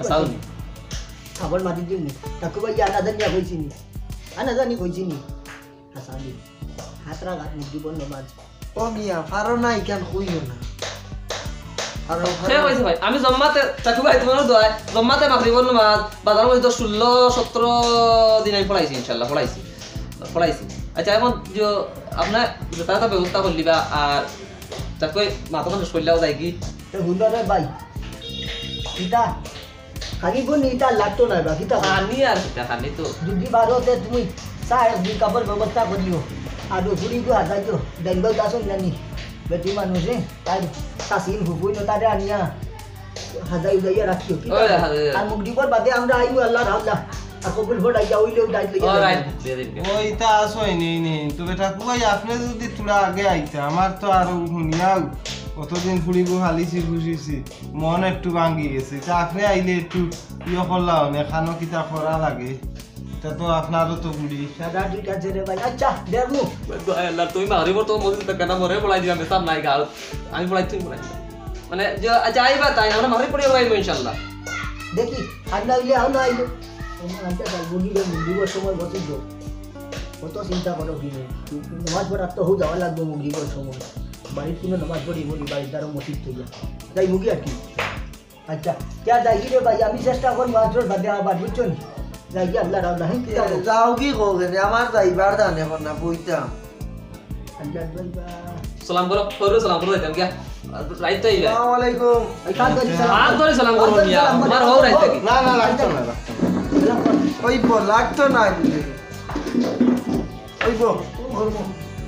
আচ্ছা, উনি। খবর মারি দিমু। টাকু ভাই, আনা জানি কইছি নি। আনা জানি কইছি নি। হাসানি। সাত রাকাত মাগরিবর নামাজ। ও মিয়া, পারো না, ইখান কইও না। পারো, সে পারো। কইছে ভাই, আমি জম্মাতে, টাকু ভাই, তোমার দোয়ায়, জম্মাতে মাগরিবর নামাজ, বাজার মধ্যে ষোলো, সতেরো দিন আমি পড়াইছি, ইনশাআল্লাহ, পড়াইছি। পড়াইছি। আচ্ছা, এখন যে আপনার যাতায়াতের ব্যবস্থা করলি বা, আর টাকু ভাই, মাথা ঠান্ডা করলেও যায় কি? তো হুনো রে ভাই, কিতা? খালি গুণ ইটা লাগতো না বা, কিতা? খানি আর কিতা, খানি তো। যদি বারোতে তুমি চা এক দুই কাপর ব্যবস্থা করিও। আর ফুড়িগু হাজাইও, ডাইল বাউ দাসন জানি। বেটি মানুষে, তাই শাসিন হুকুই তো তারে আনিয়া। হাজাই উজাইয়া রাখিও, কি ওই, করবা? হাজাই। আর মগরিবর বাদে আমরা আইমু, আল্লাহ রাহুল্লাহ। আর কবুল ফড় আইয়া অইলেও দায়িত্ব লইয়া all right, যাইমু। দিয়ে দিন। ওই তা আসো, এই নেই, নেই। তবে ঠাকু ভাই, আপনি যদি থুড়া আগে আইতা, আমার তো আর হুনিয়াও অতদিন ফুড়িবো হালিছি খুশিছি, মন একটু ভাঙ্গি গেছে। তা আপনি আইলে একটু ইয়ে করলা অনে, খানো কিতা করা লাগে, তা তো আপনারও তো ফুড়ি। দাদা, ঠিক আছে রে ভাই। আচ্ছা, দেখমু। ভাই আল্লাহ, তুমি মাগরিবর তো মসজিদ তক না মরে বলাই দিবা, মেসাব নাই গাল। আমি বলাই, তুমি বলাই দিবা। মানে, যে, আচ্ছা, আইবা তাই, আমরা মাগরিব পড়িয়া বলাইমু ইনশাআল্লাহ। দেখি, আর না অইলে, আর না অইলে। আমার আনতে পারবো কি রে, মগরিবর সময় বসে যাও। কত চিন্তা করো কি রে? নামাজ পড়ার তো হু যাওয়া লাগবো মগরিবর সময়। বাড়িত কোনো নামাজ পড়ি বলি, বাড়িত আরো মসজিদ তো যা। যাইমুগি আর কি। আচ্ছা, কে যাইগি রে ভাই, আমি চেষ্টা করমু আজর বাদে আবার, বুঝছো নি? যাইগি, আল্লাহ রাহুল রাহিম, কি যাবো? যাও কি কও কেনে? আমার যাইবার জানে এখন না, বইতাম। আচ্ছা, যাইবা। সালাম করো, করো, সালাম করো, যাইতাম গিয়া। রাইত তো আইবা। আসসালামু আলাইকুম। এই কান ধরি সালাম। কান ধরি সালাম করো, কান ধরি মিয়া। সালাম করো। আমার হও রাইত থাকি। না, না, লাগতো না, লাগতো না। সালাম করো। ওই বল, লাগতো না বুঝলি। ওই বল।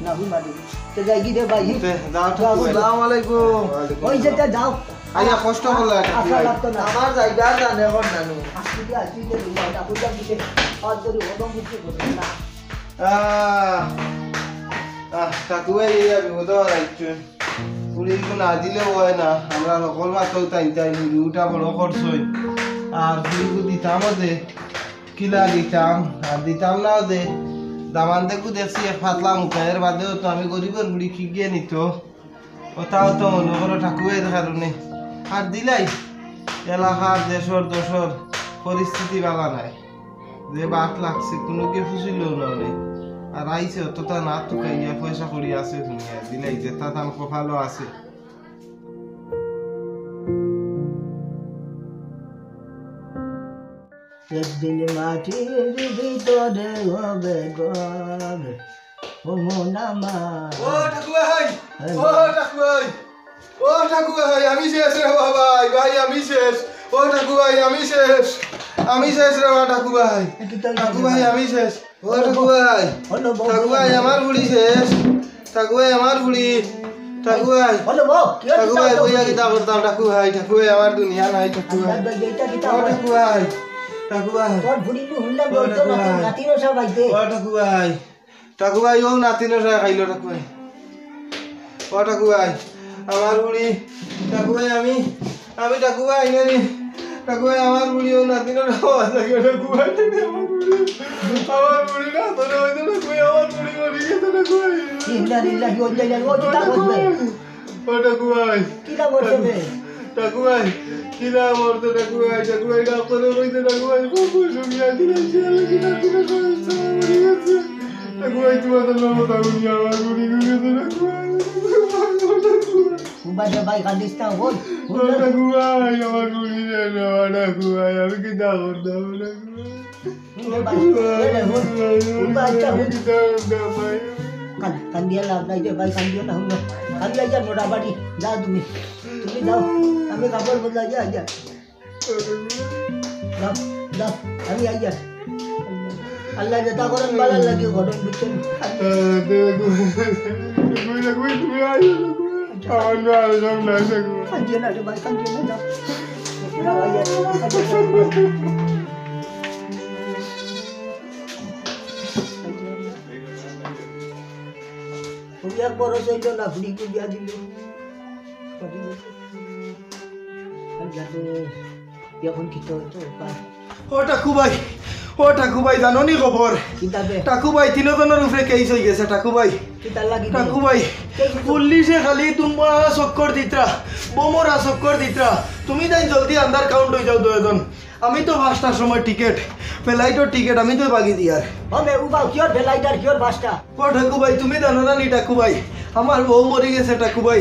না, ওই মাটি। তে যাইগি রে ভাই। তে, যাও, যাও, যাও। আসসালামু আলাইকুম। ওই যে তে যাও। আইয়া কষ্ট করলে আর কি আশা ভাই। লাগতো না। আমার যাইবার জানে এখন নানু। আসি দে, আসি দে, ভাই, না, বুঝলাম কি সে কাজ করি, ওদম বুঝতে পারবে না। আহ, আহ, ঠাকু ভাই, এই আর বিপদ হওয়ার আইছে। ফুড়ি একটু না দিলেও হয় না। আমরা সকল মাত্র তাই তাই রুটা বড় খরচ হয়। আর ফুড়ি একটু দিতাম দে, কিলা দিতাম, আর দিতাম না দে। দামান দেখু দেখছি এক পাতলা মুখা, এর বাদেও তো আমি গরিবের ফুড়ি কি গিয়ে নিত। ওটাও তো মনে করো ঠাকুরের কারণে। আর দিলাই এলাকার দেশর দশর পরিস্থিতি বালা নাই। যে বাট লাগছে, কোনো কে ফুসিলেও না অনে। আর আইছে অতটা না তুকাইয়া পয়সা করি আছে দুনিয়া। দিলাই যেটা তান কপালো আছে। একদিন মাটির ভিতরে হবে ঘর, ও মন আমার। ও ঠাকু ভাই, হ্যাঁ। ও ঠাকু ভাই, ও ঠাকু ভাই, আমি শেষ রে বাবা, ভাই, আমি শেষ। ও ঠাকু ভাই, আমি শেষ, আমি শেষ রে বাবা, ঠাকু ভাই। এ কি তাই ঠাকু ভাই, আমি শেষ। ও ঠাকু ভাই, হলো বউ, ঠাকু ভাই, আমার ফুড়ি শেষ। ঠাকু ভাই, আমার ফুড়ি। ঠাকু ভাই, হলো বউ, কি হচ্ছে ঠাকু ভাই, ঠাকু বইয়া ভাই? কিতা করতাম, ঠাকু ভাই, ঠাকু ভাই, আমার দুনিয়া নাই, ঠাকু ভাই। আল্লাহ ভাই, এইটা কিতা ও হয়? ঠাকু ভাই, ঠাকু ভাই। তোর ফুড়ি তো হুনলাম, ও বলতো ঠাকু না, ভাই। নাতিনও সব আইতে। ও ঠাকু ভাই। ঠাকু ভাই, ও নাতিনও সব খাইলো, ঠাকু ভাই। ও ঠাকু ভাই, আমার ফুড়ি, ঠাকু ভাই, আমি, আমি ঠাকু ভাই, আইনানি, ঠাকু ভাই, আমার ফুড়ি, ও নাতিনও সব আইলো, ঠাকু ভাই, আমার ফুড়ি, আমার ফুড়ি না, তোর হয়তো ঠাকু ভাই, আমার ফুড়ি মরে গেছে, ঠাকু ভাই। ইন্না লিল্লাহি ওয়া ইন্না ইলাইহি রাজিউন। ও ঠাকু ভাই। ও ঠাকু ভাই। কিতা করছে বে? ঠাকু ভাই, কিতা করছে ঠাকু ভাই? ঠাকু ভাই, ডাক্তারে কইছে ঠাকু ভাই, খুব অসুখ, ইয়া দিলে, ইয়া দিলে, কিতা দিলে, সব ইচ্ছা মরে গেছে। ঠাকু ভাই, তোমার তো নমতা উনি আমার গুলি গুলি তো ঠাকু ভাই। ও ঠাকু ভাই। উবাই দে ভাই, কান্দিস না, ওই, ওই ও ঠাকু ভাই, আমার গুলি দে না, ঠাকু ভাই, আমি কিতা করতাম, ঠাকু ভাই? কান-, কান্দিয়া লাভ নাই রে ভাই, কান্দিও না, হুনো। আমি আইয়া মোটামুটি, যাও তুমি। তুমি যাও, আমি কাপড় বদলাই যাই, আইয়া। যাও, যাও, আমি আইয়া। আল্লাহ যেটা করেন ভালার লাগি করেন, বুঝছেন? কান্দিও না রে ভাই, কান্দিও না, যাও। যাও, আইয়া। তুমি এক বড় চাইল না, ফুড়ি করিয়া দিল। এখন কি তো, তো উপায়? ও ঠাকু ভাই, ও ঠাকু ভাই, জানো নি খবর? কিতা বে? ঠাকু ভাই, তিনজনের উপরে কেস হয়ে গেছে, ঠাকু ভাই। কিতার লাগি বে? ঠাকু ভাই, কেস হইছে? পুলিশে খালি তুমরা চক্কর দিতরা, বোমরা চক্কর দিতরা। তুমি তাই জলদি আন্দার কাউন্ট হয়ে যাও দুইজন। আমি তো পাঁচটার সময় টিকিট, ফ্লাইটর টিকিট, আমি তো বাগি দিয়ার। হবে, উবাও, কিয়র ফ্লাইট আর কিয়র পাঁচটা? ও ঠাকু ভাই, তুমি জানো না নি ঠাকু ভাই? আমার বউ মরি গেছে ঠাকু ভাই।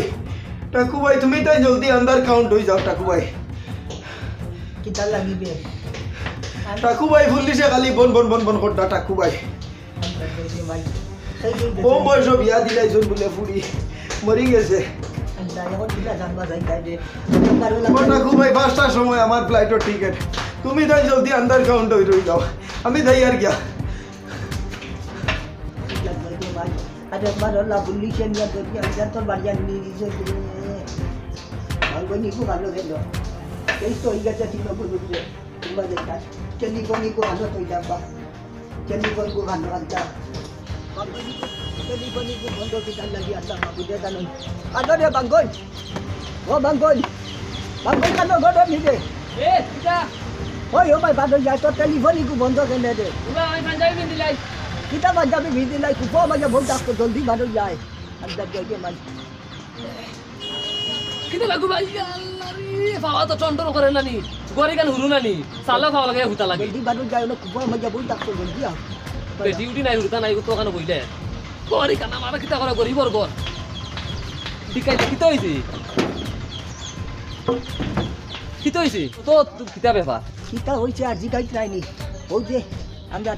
ঠাকু ভাই, তুমি তাই জলদি আন্দার কাউন্ট হয়ে যাও ঠাকু ভাই। কিতার লাগি বে? ঠাকু ভাই, পুলিশে খালি বন বন বন বন করতা ঠাকু ভাই। ভাই, সেই দিন কম বয়সে বিয়া দিলাইছইন বুলে ফুড়ি মরি গেছে। আল্লাহ, এখন কিলা জানবা যাই তাই রে। ও ঠাকু ভাই, পাঁচটার সময় আমার ফ্লাইটর টিকিট। তুমি তাই জলদি আন্দার কাউন্ট হয়ে রই যাও। আমি যাই আর গিয়া। আরে একবার হল্লা পুলিশে নিয়ে দেখি, আমি যা তোর বাড়ি আর নিয়ে দিছে তুমি। ভাই, বই নিকু ভালো গেল। এই তো হয়ে গেছে তিন নম্বর রুটে। তোমরা দেখা টেলিফোন ইগু আনো তো যাবা। টেলিফোন ইগু আনো আনতা। টেলিফোন ইগু বন্ধ কিতার লাগি আনতা, বাবু দে জানো। আনো রে বাঙ্গন। ও বাঙ্গন। বাঙ্গন কেন গরম নিবে? এ, কিতা? ওই, ও ভাই, বাদল যায়, তোর টেলিফোন ইগু বন্ধ কেন রে? ওবা, আমি পাঞ্জাবি পিন্দিলাই। কিতা পাঞ্জাবি পিন্দিলাই? কুপো আমাকে বলতে আসতো, জলদি বাদল যায়। আমি যাই, যাই, যাই, মাই। কিতা লাগু ভাই? আল্লাহ রে, বাবা তো টন্ডর করে নানি, গরি গান হুরু নানি, সালা খাওয়া লাগে হুতা লাগে। জলদি বাদল যায়, ওলা কুপো আমাকে বলতে আসতো, জলদি আও। বেটি উঠি নাই, হুরুতা নাই, তো ওখানে বইলে। গরি গান আমার কিতা করে, গরিবর ঘর। ঠিক আছে, কিতা হইছে? কিতা হইছে? তো, তো কিতা ব্যাপার? কিতা হইছে আর জিগাইত নাইনি? ওই যে, আমরা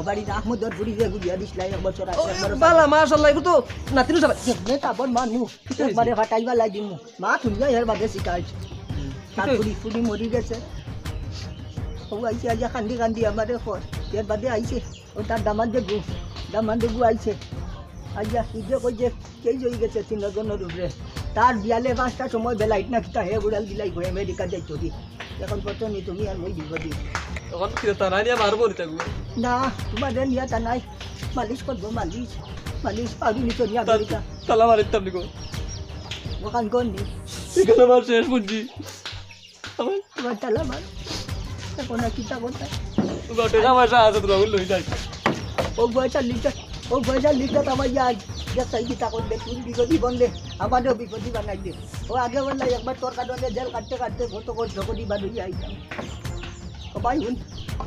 বাড়ির আহমদর বুড়ি যে গুলিয়া দিস লাই এক বছর আগে, ও, এক বছর বালা, আগে। মাশাআল্লাহ, এগু তো নাতিনু সাবা। যেমনে তাবর মানু, কিতা হইছে? একবারে ফাটাইবা লাই দিমু। মা তুলিয়া এর বাদে শিকাইছ। হুম। তার কিতা হইছে? ফুড়ি ফুড়ি মরি গেছে। ও আইছে, আইয়া কান্দি কান্দি আমারে কর। এর বাদে আইছে। ও তার দামান্দ গু, দামান্দ গু আইছে। আইয়া, ইদে কই যে, কেই হয়ে গেছে তিন জনের উপরে। তার বিয়ালে পাঁচটার সময় বেলাইট না কিতা হে উড়াল দিলাই গো আমেরিকা যাইতো দি। এখন পর্যন্ত তুমি আর মই দিব দি। এখন কি তারা নিয়ে মারবো নি তাগু? না, তোমার নিয়ে তা নাই। মালিশ করবো, মালিশ। মালিশ, পাউরুটি নিচে নিয়ে তা-, আমেরিকা। তালা মারিতাম নি গো। ওখান কোন নি? এখানে আমার শেষ বুঝছি। আমার তোমার তালা মার। এখন আর কিতা করতে? তোমার টাকা পয়সা আছে, তোমার লই যাই। ও পয়সা লিখতে, ও পয়সা লিখতে তো আমার ইয়া, ইয়া সাই কিতা করবে? তুই বিপদই বললে, আমারও বিপদই বানাই দে। ও আগে বললে একবার তোর কারণে জেল কাটতে কাটতে কত কষ্ট করি বাড়ি আইতাম। ও ভাই হুন,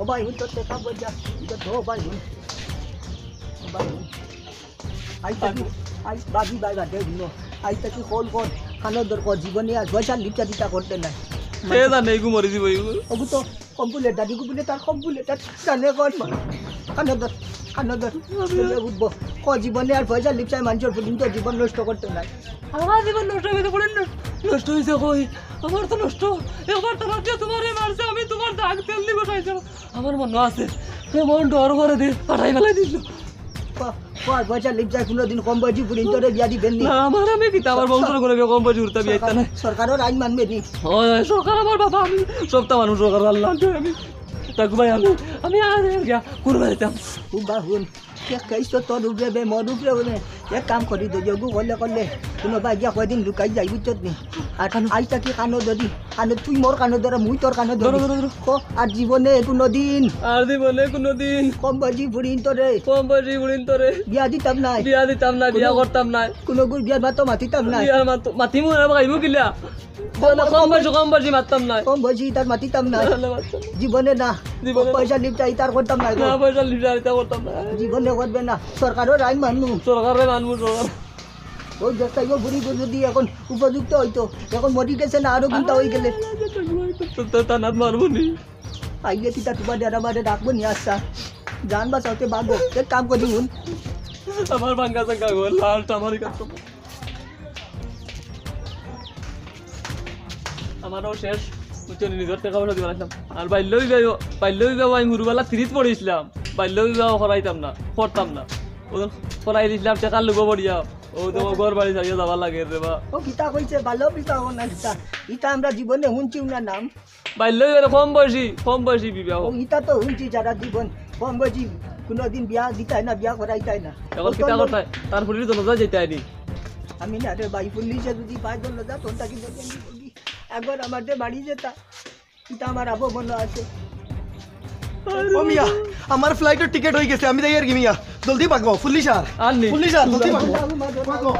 ও ভাই হুন, তোর টাকা পয়সা, এটা তো ও ভাই হুন। ও ভাই হুন। আইজ থাকি, আইজ বাজি বাই বাদে দিন। আইজ থাকি কল কর, খানো দর কর, জীবনে আর পয়সা লিপটা দিতা করতে নাই। কে জানে এগু মরি দিব এগু। ওগু তো কম্পুলেটার, এগু বুলে তার কম্পুলেটার, জানে কর মা। খানো দর, খানো দর, বুলে উঠবো। ক জীবনে আর পয়সা লিপসায় মানুষের ফুটিন তো জীবন নষ্ট করতে নাই। আমার জীবন নষ্ট হইতে পারে না। নষ্ট হইছে কই? আমার তো নষ্ট। একবার তো রাতে তোমারে মারছে, আমি তোমার দাগ তেল দিব চাইছো। আমার মনে আছে, এমন ডর করে দে, পাঠাই বেলাই দিল। ক-, কর, পয়সা লিপ যায়, কোনোদিন কম বয়সী ফুরিন তোরে বিয়া দিবেন নি? না, আমার আমি কিতা, আমার বংশর করে বিয়া কম বয়সী উঠতে বিয়া দিতা না। সরকারর আইন মানবে নি? হয়, হয়, সরকার আমার বাবা, আমি সবটা মানুষ সরকার আল্লাহ আনতে আমি। তাকু ভাই, আমি, আমি আর গিয়া কুরবানি দিতাম। খুব বাহুন, কে কেইস তো তোর উপরে বে, মোর উপরে বে। এক কাম করি দে, যোগু করলে করলে, কোনো ভাই গিয়া কয়দিন লুকাই যাই, বুঝছত নি? আর আইজ থাকি কানো ধরি, কানো তুই মোর কানো ধরে, মুই তোর কানো ধরি। ধরো, ধরো, ধরো। ক, আর জীবনে কোনোদিন, আর জীবনে কোনোদিন কম বয়সী ফুরিন তোরে, কম বয়সী ফুরিন তোরে বিয়া দিতাম নাই। বিয়া দিতাম নাই, বিয়া কোনো করতাম নাই। কোনো গুর বিয়ার মাতো মাতিতাম নাই। বিয়ার মাতো মাতিমু না, ভাইবো কিলা? কম, কম বয়সী, কম বয়সী মারতাম নাই। কম বয়সী তার মাতিতাম নাই। না, না, মারতাম না। জীবনে না। জীবনে না। পয়সা লিপটা ইতার করতাম নাই গো। না, পয়সা লিপটা ইতার করতাম না। জীবনে করবে না। সরকারর আইন মানমু। সরকারর মানমু, সরকার। ওই দেখতাই ও বুড়ি গো যদি এখন উপযুক্ত হইতো, এখন মরি গেছে না, আরো গুন্তা হয়ে গেলে। তো, তো, তো, থানাত মারবো নি। আইয়ে কিতা তোমার ডেরা বাদে ডাকবো নি, আচ্ছা। জান বাঁচাওতে বাগো, এক কাম করি হুন। আমার ভাঙ্গা চাঙ্গা ঘর, লাস্ট আমার কাছে। আমারও শেষ, বুঝছো নি, নিজর টেকা পয়সা দিবা লাগতাম। আর বাল্য বিবাহ, বাল্য বিবাহ আমি হুরুবালা তিরিত পড়েছিলাম, বাল্য বিবাহ করাইতাম না, করতাম না। ওদের করাই দিছিলাম টেকার লোভে পড়িয়া, ও তো ঘর বাড়ি ছাড়িয়া যাবার লাগে রে বা। ও কিতা কইছে, বাল্য বিবাহ না কিতা? ইতা আমরা জীবনে হুনছিও না নাম। বাল্য বিবাহ কম বয়সী, কম বয়সী বিবাহ। ও ইতা তো হুনছি সারা জীবন, কম বয়সী কোনোদিন বিয়া দিতাই না, বিয়া করাইতাই না। এখন ও তো কিতা লোক করতাই? তার ফুরির জন্য যাইতাই নি। আমি না রে ভাই, পুলিশে যদি পায় জন্য যা, তোর তাকে দেখে আমি বলি। একবার আমার যে বাড়ি যেতা, ইতা আমার আবো মনে আছে। ও মিয়া, আমার ফ্লাইটর টিকিট হয়ে গেছে, আমি যাই আর কি মিয়া। জলদি ভাগো, পুলিশ আর। আর নি। পুলিশ আর, জলদি ভাগো। ভাগো, ভাগো, ভাগো।